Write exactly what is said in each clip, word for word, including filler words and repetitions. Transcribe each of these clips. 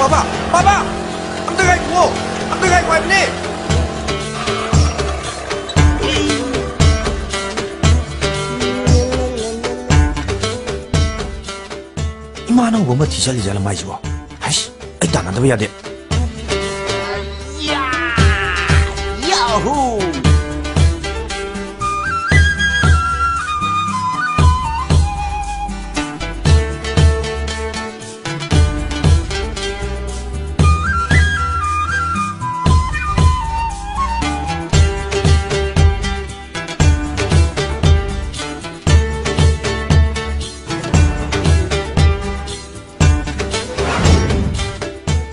ꯄꯥꯕꯥ! ꯄꯥꯕꯥ! ꯑꯝꯇ ꯉꯥꯏꯈꯨꯑꯣ! ꯑꯝꯇ ꯉꯥꯏꯈꯣ ꯍꯥꯏꯕꯅꯦ! ꯏꯃꯥ ꯑꯅꯧꯕ ꯑꯃ ꯊꯤ ꯆꯠꯂꯤꯖꯥꯠꯂ ꯃꯥꯏꯁꯤꯕꯣ? ꯍꯩꯁ, ꯑꯩ ꯇꯥꯟꯅꯗꯕ ꯌꯥꯗꯦ꯫ ꯌꯥꯍꯨ!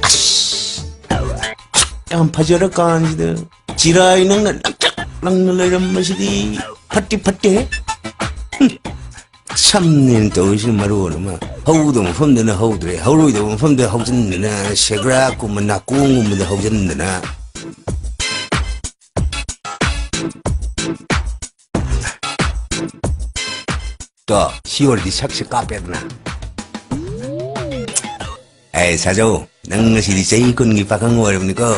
ꯑꯁ! ꯌꯥꯝ ꯐꯖꯔꯀꯥꯟꯁꯤꯗ ꯆꯤꯔꯥꯏ ꯅꯪꯅ ꯂꯪꯇ꯭ꯔꯤꯛ ꯂꯪꯅ ꯂꯩꯔꯝꯕꯁꯤꯗꯤ ꯐꯠꯇꯤ ꯐꯠꯇꯦꯍꯦ꯫ ꯍꯨꯝ꯫ ꯁꯝꯅꯦꯅ ꯇꯧꯔꯤꯁꯤꯅ ꯃꯔꯣꯟ ꯑꯃ ꯍꯧꯒꯗꯧꯕ ꯃꯐꯝꯗꯅ ꯍꯧꯗ꯭ꯔꯦ, ꯍꯧꯔꯣꯏꯗꯧꯕ ꯃꯐꯝꯗ ꯍꯧꯖꯤꯟꯗꯅ, ꯁꯦꯒ꯭ꯔꯥꯛꯀꯨꯝꯕ ꯅꯥꯀꯣꯡꯒꯨꯝꯕꯗ ꯍꯧꯖꯤꯟꯗꯅ꯫ ꯇꯣ, ꯁꯤ ꯑꯣꯏꯔꯗꯤ ꯁꯛꯁꯦ ꯀꯥꯞꯄꯦꯗꯅ꯫ ꯑꯦ, ꯁꯥꯖꯧ, ꯅꯪ ꯉꯁꯤꯗꯤ ꯆꯍꯤ ꯀꯨꯟꯒꯤ ꯄꯥꯈꯪ ꯑꯣꯏꯔꯕꯅꯤꯀꯣ꯫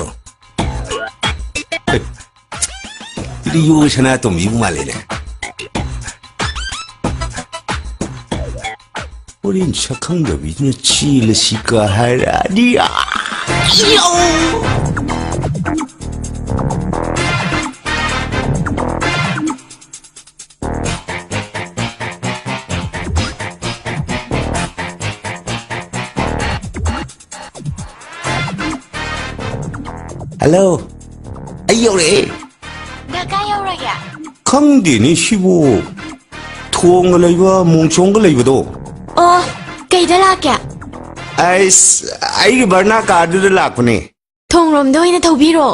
ꯔꯤꯌꯣ ꯁꯅꯥꯇꯣꯝꯕꯤꯕꯨ ꯃꯥꯜꯂꯦꯅꯦ꯫ ꯍꯣꯔꯦꯟ ꯁꯛꯈꯪꯗꯕꯤꯗꯨꯅ ꯆꯦꯜꯂꯁꯤꯒ ꯍꯥꯏꯔꯛꯑꯗꯤ, ꯑꯥ! ꯍꯜꯂꯣ, ꯑꯩ ꯌꯧꯔꯛꯑꯦ꯫ ꯅꯪ ꯀꯥꯏ ꯌꯧꯔꯒꯦ? ꯈꯪꯗꯦꯅꯦ ꯁꯤꯕꯨ꯫ ꯊꯣꯡꯒ ꯂꯩꯕ, ꯃꯣꯡꯁꯣꯡꯒ ꯂꯩꯕꯗꯣ꯫ ꯑꯣ, ꯀꯩꯗ ꯂꯥꯛꯀꯦ? ꯑꯩꯁ, ꯑꯩꯒꯤ ꯕꯔꯅꯥ ꯀꯥꯔꯗꯨꯗ ꯂꯥꯛꯄꯅꯦ꯫ ꯊꯣꯡꯔꯣꯝꯗ ꯑꯣꯏꯅ ꯊꯧꯕꯤꯔꯣ꯫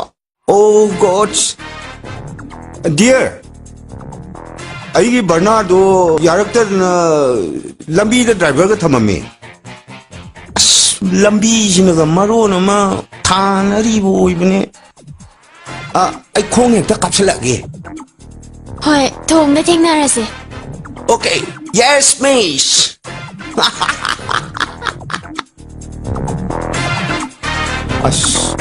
Oh God! Dear, ꯑꯩꯒꯤ ꯕꯔꯅꯥꯗꯣ ꯌꯥꯔꯛꯇꯗꯅ ꯂꯝꯕꯤꯗ ꯗ꯭ꯔꯥꯏꯚꯔꯒ ꯊꯝꯃꯝꯃꯦ꯫ ꯑꯁ, ꯂꯝꯕꯤꯁꯤꯅꯒ ꯃꯔꯣꯟ ꯑꯃ ꯊꯥꯡ ꯑꯔꯤꯕ ꯑꯣꯏꯕꯅꯦ꯫ ꯑ, ꯑꯩ ꯈꯣꯡ ꯍꯦꯛꯇ ꯀꯥꯞꯁꯤꯜꯂꯛꯑꯒꯦ꯫ ꯍꯣꯏ, ꯊꯣꯡꯗ ꯊꯦꯡꯅꯔꯁꯦ꯫ Okay, yes, miss. ꯑꯁ꯫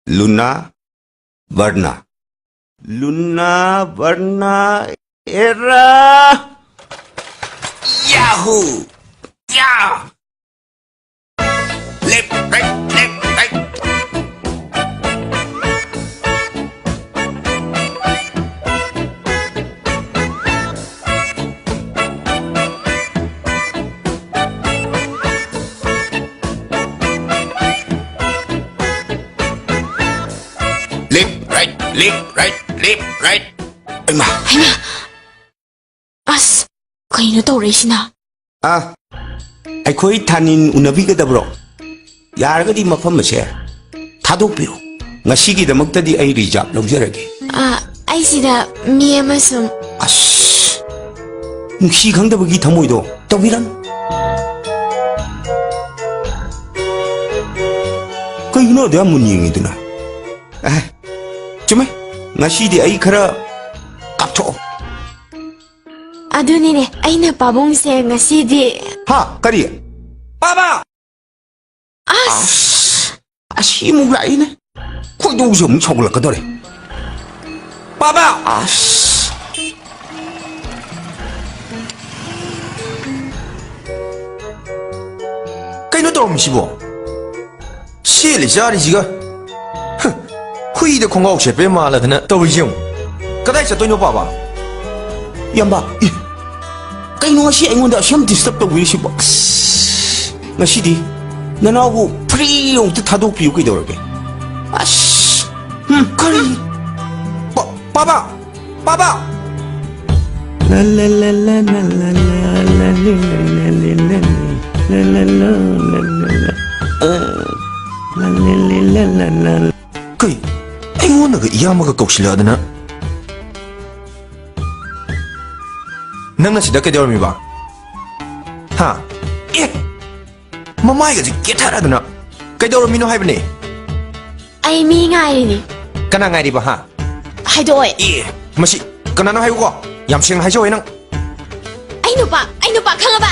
ꯂꯨꯅꯥ, ꯕꯔꯅꯥ꯫ ꯂꯨꯅꯥ, ꯕꯔꯅꯥ, ꯑꯦꯔꯥ! ꯌꯥꯍꯨ! ꯌꯥ! Left, right, left, right. Left, right, left, right, left, right. ꯑꯩꯃꯥ! ꯍꯩꯃꯥ! ꯑꯁ, ꯀꯩꯅꯣ ꯇꯧꯔꯛꯏꯁꯤꯅ? ꯑ, ꯑꯩꯈꯣꯏ ꯊꯥꯅꯤꯟ ꯎꯅꯕꯤꯒꯗꯕ꯭ꯔꯣ? ꯌꯥꯔꯒꯗꯤ ꯃꯐꯝ ꯑꯁꯦ ꯊꯥꯗꯣꯛꯄꯤꯔꯣ꯫ ꯉꯁꯤꯒꯤꯗꯃꯛꯇꯗꯤ ꯑꯩ ꯔꯤꯖꯥꯕ ꯂꯧꯖꯔꯒꯦ꯫ ꯑ, ꯑꯩ ꯁꯤꯗ ꯃꯤ ꯑꯃ ꯁꯨꯝ ꯑꯁ, ꯅꯨꯡꯁꯤ ꯈꯪꯗꯕꯒꯤ ꯊꯃꯣꯏꯗꯣ ꯇꯧꯕꯤꯔꯅꯨ꯫ ꯀꯩꯒꯤꯅꯣ ꯑꯗꯨ ꯌꯥꯝ ꯃꯨꯟꯅ ꯌꯦꯡꯉꯤꯗꯨꯅ? ꯑꯦ, ꯆꯨꯝꯃꯦ, ꯉꯁꯤꯗꯤ ꯑꯩ ꯈꯔ ꯀꯥꯞꯊꯣꯛꯑꯣ꯫ ꯑꯗꯨꯅꯤꯅꯦ, ꯑꯩꯅ ꯄꯥꯕꯨꯡꯁꯦ ꯉꯁꯤꯗꯤ꯫ ꯍꯥ? ꯀꯔꯤ? ꯄꯥꯕ! ꯑꯁ! ꯑꯁ! ꯑꯁꯤ ꯑꯃꯨꯛ ꯂꯥꯛꯏꯅꯦ꯫ ꯈꯣꯏꯗꯧꯁꯦ ꯑꯃꯨꯛ ꯁꯥꯎꯒꯠꯂꯛꯀꯗꯧꯔꯦ꯫ ꯄꯥꯕ! ꯑꯁ! ꯀꯩꯅꯣ ꯇꯧꯔꯝꯃꯤꯁꯤꯕꯣ? ꯁꯦꯠꯂꯤ ꯆꯥꯔꯤꯁꯤꯒ꯫ ꯍ, ꯍꯨꯏꯗ ꯈꯣꯡꯒ꯭ꯔꯥꯎ ꯁꯦꯠꯄꯩ ꯃꯥꯜꯂꯗꯅ ꯇꯧꯔꯤꯁꯦ ꯌꯦꯡꯉꯨ꯫ ꯀꯗꯥꯏ ꯆꯠꯇꯣꯏꯅꯣ, ꯄꯥꯕ? ꯏꯌꯥꯝꯕ, ꯏ, ꯀꯩꯅꯣ ꯉꯁꯤ ꯑꯩꯉꯣꯟꯗ ꯑꯁꯨꯝ disturb ꯇꯧꯕꯤꯔꯤꯁꯤꯕꯣ? ꯑꯁ, ꯉꯁꯤꯗꯤ ꯅꯅꯥꯎꯕꯨ free ꯑꯃꯨꯛꯇ ꯊꯥꯗꯣꯛꯄꯤꯌꯨ ꯀꯩꯗꯧꯔꯒꯦ? ꯑꯁ, ꯎꯝ, ꯀꯔꯤ? ꯄꯥ-, ꯄꯥꯕ! ꯄꯥꯕ! ꯀꯩ? ꯑꯩꯉꯣꯟꯗꯒ ꯏꯌꯥꯝꯕꯒ ꯀꯧꯁꯤꯜꯂꯛꯑꯗꯅ? ꯅꯪꯅ ꯁꯤꯗ ꯀꯩꯗꯧꯔꯝꯃꯤꯕ? ꯍꯥ? ꯑꯦ! ꯃꯃꯥꯏꯒꯁꯦ ꯀꯦꯊꯔꯗꯅ ꯀꯩꯗꯧꯔꯝꯃꯤꯅꯣ ꯍꯥꯏꯕꯅꯦ? ꯑꯩ ꯃꯤ ꯉꯥꯏꯔꯤꯅꯤ꯫ ꯀꯅꯥ ꯉꯥꯏꯔꯤꯕ, ꯍꯥ? ꯍꯥꯏꯗꯣꯛꯑꯣꯏ꯫ ꯑꯦ, ꯃꯁꯤ ꯀꯅꯥꯅꯣ ꯍꯥꯏꯌꯨꯀꯣ? ꯌꯥꯝ ꯁꯦꯡꯅ ꯍꯥꯏꯖꯧꯋꯦ ꯅꯪ꯫ ꯑꯩ ꯅꯨꯄꯥ, ꯑꯩ ꯅꯨꯄꯥ ꯈꯪꯉꯕ?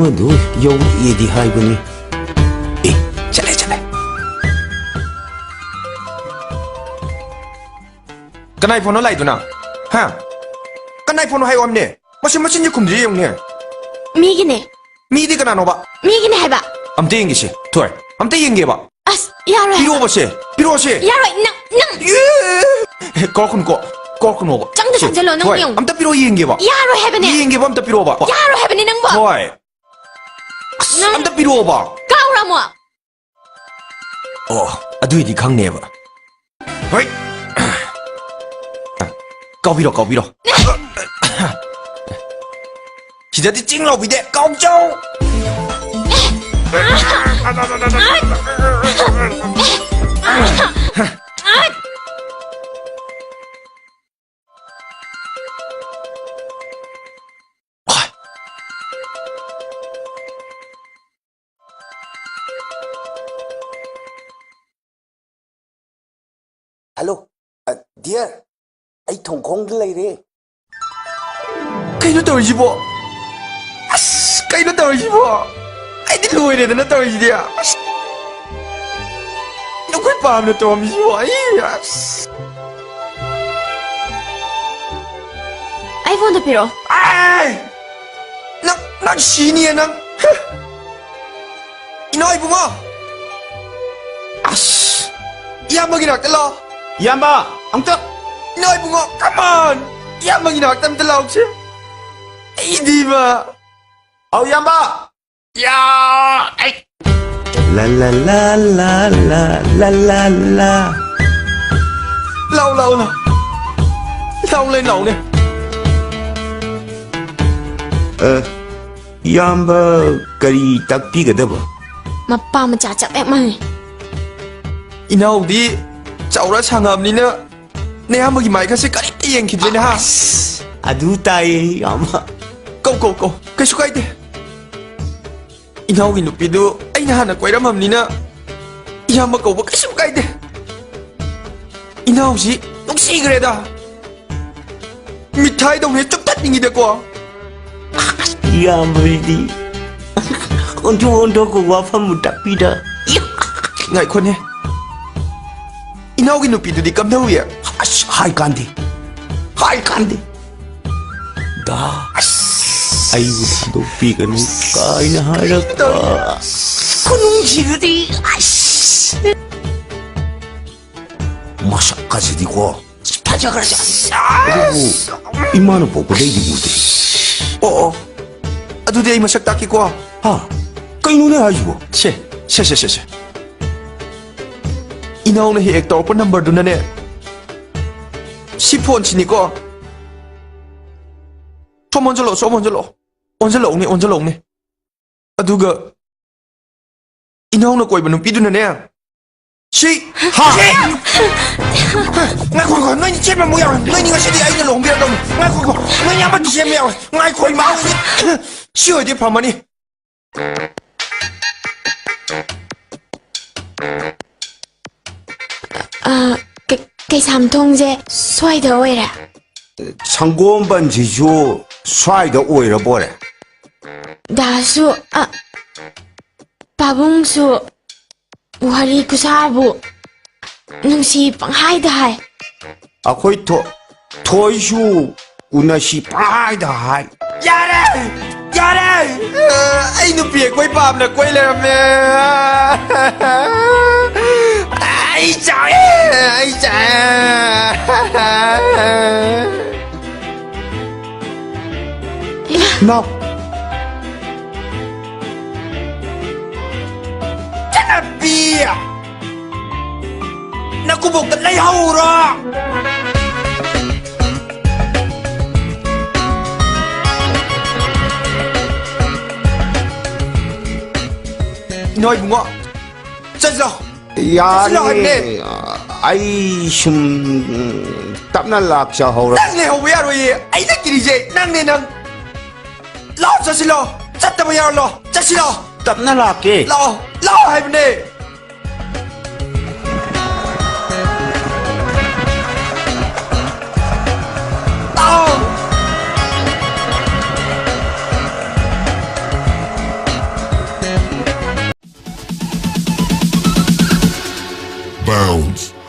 ꯑꯃꯗꯨ ꯌꯧꯔꯛꯑꯦꯗꯤ ꯍꯥꯏꯕꯅꯤ꯫ ꯑꯦ, ꯆꯠꯂꯦ, ꯆꯠꯂꯦ꯫ ꯀꯅꯥꯏ ꯐꯣꯟꯅꯣ ꯂꯥꯛꯏꯗꯨꯅ? ꯍꯥ? ꯀꯅꯥꯏ ꯐꯣꯟꯅꯣ ꯍꯥꯏꯌꯣ ꯍꯥꯏꯕꯅꯦ꯫ ꯃꯁꯤ ꯃꯆꯤꯟꯁꯦ ꯈꯨꯝꯗ꯭ꯔꯤꯁꯦ ꯌꯦꯡꯉꯨꯅꯦ꯫ ꯃꯤꯒꯤꯅꯦ꯫ ꯃꯤꯗꯤ ꯀꯅꯥꯅꯣꯕ? ꯃꯤꯒꯤꯅꯦ ꯍꯥꯏꯕ꯫ ꯑꯝꯇ ꯌꯦꯡꯒꯦꯁꯦ꯫ ꯊꯣꯏ, ꯑꯝꯇ ꯌꯦꯡꯒꯦꯕ꯫ ꯑꯁ, ꯌꯥꯔꯣꯏ ꯍꯥꯏꯕ꯫ ꯄꯤꯔꯛꯑꯣꯕꯁꯦ, ꯄꯤꯔꯛꯑꯣꯁꯦ꯫ ꯌꯥꯔꯣꯏ, ꯅꯪ, ꯅꯪ꯫ ꯑꯦ! ꯀꯧꯔꯛꯀꯅꯨꯀꯣ, ꯀꯧꯔꯛꯀꯅꯣꯕ꯫ ꯆꯪꯗ ꯁꯦ, ꯆꯪꯁꯤꯜꯂꯣ, ꯅꯪ ꯊꯣꯏ, ꯌꯦꯡꯉꯨ꯫ ꯑꯝꯇ ꯄꯤꯔꯛꯑꯣ ꯌꯦꯡꯒꯦꯕ꯫ ꯌꯥꯔꯣꯏ ꯍꯥꯏꯕꯅꯦ꯫ ꯌꯦꯡꯒꯦꯕ, ꯑꯝꯇ ꯄꯤꯔꯛꯑꯣꯕ꯫ ꯌꯥꯔꯣꯏ ꯍꯥꯏꯕꯅꯦ ꯅꯪꯕꯣ꯫ ꯊꯣꯏ꯫ ꯑꯁ, ꯅꯪ ꯑꯝꯇ ꯄꯤꯔꯛꯑꯣꯕ꯫ ꯀꯥꯎꯔꯝꯃꯣ꯫ ꯑꯣ, ꯑꯗꯨꯏꯗꯤ ꯈꯪꯅꯦꯕ꯫ ꯍꯣꯏ꯫ ꯀꯥꯎꯕꯤꯔꯣ, ꯀꯥꯎꯕꯤꯔꯣ꯫ ꯁꯤꯗꯗꯤ ꯆꯤꯡ ꯂꯥꯎꯕꯤꯗꯦ, ꯀꯥꯎꯖꯧ꯫ ꯍꯜꯂꯣ, ꯑ, ꯗꯤꯌꯔ, ꯑꯩ ꯊꯣꯡꯈꯣꯡꯗ ꯂꯩꯔꯦ꯫ ꯀꯩꯅꯣ ꯇꯧꯔꯤꯁꯤꯕꯣ? ꯑꯁ, ꯀꯩꯅꯣ ꯇꯧꯔꯤꯁꯤꯕꯣ? ꯑꯩꯗꯤ ꯂꯣꯏꯔꯦꯗꯅ ꯇꯧꯔꯤꯁꯤꯗꯤ꯫ ꯑꯁ, ꯅꯈꯣꯏ ꯄꯥꯝꯅ ꯇꯧꯔꯝꯃꯤꯁꯤꯕꯣ? ꯑꯩ, ꯑꯁ꯫ ꯑꯩ ꯐꯣꯟꯗꯣ ꯄꯤꯔꯛꯑꯣ꯫ ꯑꯥꯏ! ꯅꯪ, ꯅꯪ ꯁꯤꯅꯤꯌꯦ ꯅꯪ꯫ ꯍ! ꯏꯅꯥꯎ ꯏꯕꯨꯡꯉꯣ! ꯑꯁ! ꯏꯌꯥꯝꯕꯒꯤ ꯅꯥꯛꯇ ꯂꯥꯛꯑꯣ꯫ ꯏꯌꯥꯝꯕ, ꯑꯝꯇ! ꯏꯅꯥꯎ ꯏꯕꯨꯡꯉꯣ, come on! ꯏꯌꯥꯝꯕꯒꯤ ꯅꯥꯛꯇ ꯑꯝꯇ ꯂꯥꯛꯑꯣꯁꯦ꯫ ꯑꯩꯗꯤꯕ꯫ ꯑꯧ, ꯏꯌꯥꯝꯕ! ꯌꯥ! ꯑꯩ! ꯂꯥ, ꯂꯥ, ꯂꯥ, ꯂꯥ, ꯂꯥ, ꯂꯥ, ꯂꯥ, ꯂꯥ꯫ ꯂꯥꯎ, ꯂꯥꯎ, ꯂꯥꯎ꯫ ꯂꯥꯎꯅꯦ, ꯂꯥꯎꯅꯦ꯫ ꯑ, ꯏꯌꯥꯝꯕ ꯀꯔꯤ ꯇꯥꯛꯄꯤꯒꯗꯕ? ꯃꯄꯥ ꯃꯆꯥ ꯆꯞ ꯍꯦꯛ ꯃꯥꯟꯅꯩ꯫ ꯏꯅꯥꯎꯗꯤ ꯆꯥꯎꯔ ꯁꯥꯡꯉꯕꯅꯤꯅ ꯅꯌꯥꯝꯕꯒꯤ ꯃꯥꯏꯒꯁꯦ ꯀꯔꯤꯝꯇ ꯌꯦꯡꯈꯤꯗ꯭ꯔꯦꯅꯦ, ꯍꯥ? ꯑꯁ, ꯑꯗꯨ ꯇꯥꯏꯌꯦ, ꯏꯌꯥꯝꯕ꯫ ꯀꯧ, ꯀꯧ, ꯀꯧ꯫ ꯀꯩꯁꯨ ꯀꯥꯏꯗꯦ꯫ ꯏꯅꯥꯎꯒꯤ ꯅꯨꯄꯤꯗꯨ ꯑꯩꯅ ꯍꯥꯟꯅ ꯀꯣꯏꯔꯝꯃꯕꯅꯤꯅ ꯏꯌꯥꯝꯕ ꯀꯧꯕ ꯀꯩꯁꯨ ꯀꯥꯏꯗꯦ꯫ ꯏꯅꯥꯎꯁꯤ ꯅꯨꯡꯁꯤꯈ꯭ꯔꯦꯗ꯫ ꯃꯤꯊꯥꯏꯗꯧꯅ ꯆꯨꯞꯊꯠꯅꯤꯡꯉꯤꯗꯀꯣ꯫ ꯏꯌꯥꯝꯕꯁꯤꯗꯤ ꯑꯣꯟꯊꯣꯛ ꯑꯣꯟꯊꯣꯛꯄ ꯋꯥꯐꯝꯕꯨ ꯇꯥꯛꯄꯤꯗ꯫ ꯉꯥꯏꯈꯣꯅꯦ, ꯏꯅꯥꯎꯒꯤ ꯅꯨꯄꯤꯗꯨꯗꯤ ꯀꯝꯗꯧꯏ? ꯑꯁ, ꯍꯥꯏ ꯀꯥꯟꯗꯦ, ꯍꯥꯏ ꯀꯥꯟꯗꯦ꯫ ꯗꯥ, ꯑꯁ, ꯑꯩꯕꯨ ꯊꯥꯗꯣꯛꯄꯤꯒꯅꯨ ꯀꯥꯏꯅ ꯍꯥꯏꯔꯛꯄ꯫ ꯈꯨꯅꯨꯡꯁꯤꯗꯨꯗꯤ, ꯑꯁ꯫ ꯃꯁꯛꯀꯁꯤꯗꯤꯀꯣ꯫ ꯐꯖꯈ꯭ꯔꯖꯥꯠꯅꯤ꯫ ꯑꯗꯨꯕꯨ ꯏꯃꯥꯅ ꯄꯣꯛꯄꯗꯩꯗꯤ ꯎꯗꯦ꯫ ꯑꯣ, ꯑꯣ꯫ ꯑꯗꯨꯗꯤ ꯑꯩ ꯃꯁꯛ ꯇꯥꯛꯀꯦꯀꯣ꯫ ꯍꯥ? ꯀꯩꯅꯣꯅꯦ ꯍꯥꯏꯁꯤꯕꯣ? ꯁꯦ, ꯁꯦ, ꯁꯦ, ꯁꯦ, ꯁꯦ꯫ ꯏꯅꯥꯎꯅ ꯍꯦꯛ ꯍꯦꯛ ꯇꯧꯔꯛꯄ ꯅꯝꯕꯔꯗꯨꯅꯅꯦ꯫ ꯁꯤ ꯐꯣꯟꯁꯤꯅꯤꯀꯣ꯫ ꯁꯣꯝ ꯑꯣꯟꯁꯤꯜꯂꯛꯑꯣ, ꯁꯣꯝ ꯑꯣꯟꯁꯤꯜꯂꯛꯑꯣ꯫ ꯑꯣꯟꯁꯤꯜꯂꯛꯎꯅꯦ, ꯑꯣꯟꯁꯤꯜꯂꯛꯎꯅꯦ꯫ ꯑꯗꯨꯒ ꯏꯅꯥꯎꯅ ꯀꯣꯏꯕ ꯅꯨꯄꯤꯗꯨꯅꯅꯦ꯫ ꯁꯤ꯫ ꯍꯥ? ꯁꯤ꯫ ꯉꯥꯏꯈꯣ, ꯉꯥꯏꯈꯣ, ꯅꯣꯏꯅꯤ ꯆꯦꯟꯕ ꯑꯃꯨꯛ ꯌꯥꯎꯔꯦ꯫ ꯅꯣꯏꯅꯤ ꯉꯁꯤꯗꯤ ꯑꯩꯅ ꯂꯨꯍꯣꯡꯕꯤꯔꯗꯧꯅꯤ꯫ ꯉꯥꯏꯈꯣ, ꯉꯥꯏꯈꯣ, ꯅꯣꯏꯅꯤ ꯑꯃꯠꯇ ꯆꯦꯟꯕ ꯌꯥꯎꯔꯦ꯫ ꯉꯥꯏꯈꯣ, ꯏꯃꯥ ꯍꯣꯏꯅꯤ꯫ ꯁꯤ ꯑꯣꯏꯗꯤ ꯐꯝꯃꯅꯤ꯫ ꯑ, ꯀꯩ-, ꯀꯩꯁꯥꯝꯊꯣꯡꯁꯦ ꯁ꯭ꯋꯥꯏꯗ ꯑꯣꯏꯔꯦ? ꯁꯪꯒꯣꯝꯕꯟꯁꯤꯁꯨ ꯁ꯭ꯋꯥꯏꯗ ꯑꯣꯏꯔꯕꯣꯔꯦ? ꯗꯥꯁꯨ, ꯑ, ꯄꯥꯕꯨꯡꯁꯨ ꯋꯥꯔꯤ ꯈꯨꯁꯥꯕꯨ ꯅꯨꯡꯁꯤ ꯄꯪꯍꯥꯏꯗ ꯍꯥꯏ꯫ ꯑꯩꯈꯣꯏ ꯊꯣ-, ꯊꯣꯏꯁꯨ ꯎꯅꯁꯤ ꯄꯪꯍꯥꯏꯗ ꯍꯥꯏ꯫ ꯌꯥꯔꯦ! ꯌꯥꯔꯦ! ꯑꯩ ꯅꯨꯄꯤ ꯑꯩꯈꯣꯏ ꯄꯥꯝꯅ ꯀꯣꯏ ꯂꯩꯔꯝꯃꯦ꯫ ꯑꯩ ꯆꯥꯛꯑꯦ! ꯑꯩ ꯆꯥꯛꯑꯦ! ꯏꯃꯥ! ꯅꯥꯎ! ꯆꯠꯅꯕꯤ! ꯅꯀꯨꯕꯣꯛꯇ ꯂꯩꯍꯧꯔꯣ! ꯏꯅꯥꯎ ꯏꯕꯨꯡꯉꯣ, ꯆꯠꯂꯣ! ꯌꯥꯅꯤ꯫ ꯆꯠꯂꯣ ꯍꯥꯏꯕꯅꯦ꯫ ꯑꯩ ꯁꯨꯝ, ꯎꯝ, ꯇꯞꯅ ꯂꯥꯛꯆꯍꯧꯔ- ꯅꯪ ꯂꯩꯍꯧꯕ ꯌꯥꯔꯣꯏꯌꯦ꯫ ꯑꯩꯅ ꯀꯤꯔꯤꯁꯦ ꯅꯪꯅꯦ, ꯅꯪ꯫ ꯂꯥꯛꯑꯣ, ꯆꯠꯁꯤꯜꯂꯣ꯫ ꯆꯠꯇꯕ ꯌꯥꯔꯣꯏ, ꯂꯥꯛꯑꯣ꯫ ꯆꯠꯁꯤꯜꯂꯣ꯫ ꯇꯞꯅ ꯂꯥꯛꯀꯦ꯫ ꯂꯥꯛꯑꯣ, ꯂꯥꯛꯑꯣ ꯍꯥꯏꯕꯅꯦ꯫ pounds.